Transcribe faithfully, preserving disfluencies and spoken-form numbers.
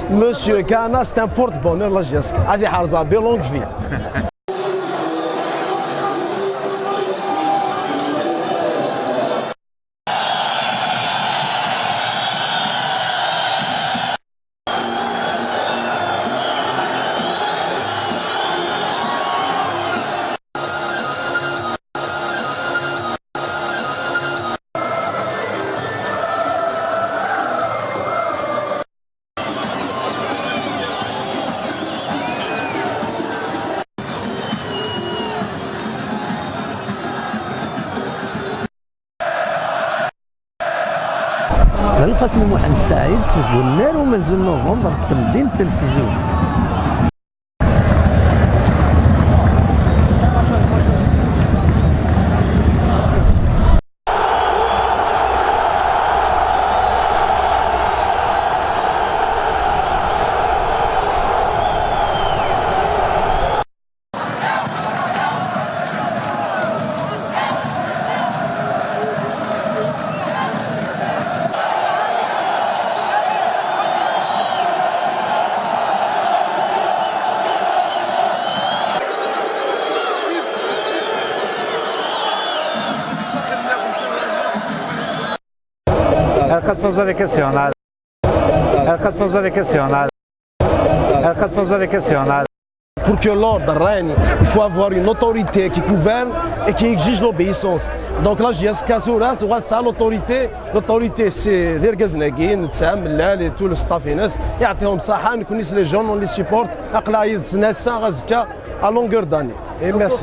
Monsieur Kana, c'est un porte-bonheur, la J S K. Ad iḥrez Rebbi, longue vie. D Lqasim Muḥend Saɛid, deg unnar umenzu n Nuvember, deg temdint n Tizi Uzzu. Ad xedmeɣ la question. Ad xedmeɣ la question. Ad xedmeɣ la question. Pour que l'ordre règne, il faut avoir une autorité qui gouverne et qui exige l'obéissance. Donc la J S K tura tuɣal tesɛa l'autorité. L'autorité, c'est d irgazen-agi, netta, Mellal et tout le staff-ines. Yeɛṭihom ṣṣaḥa, nekkni s les jeunes, on les supporte. Aql-aɣ yid-sen ass-a, azekka, à longueur d'année. Et merci.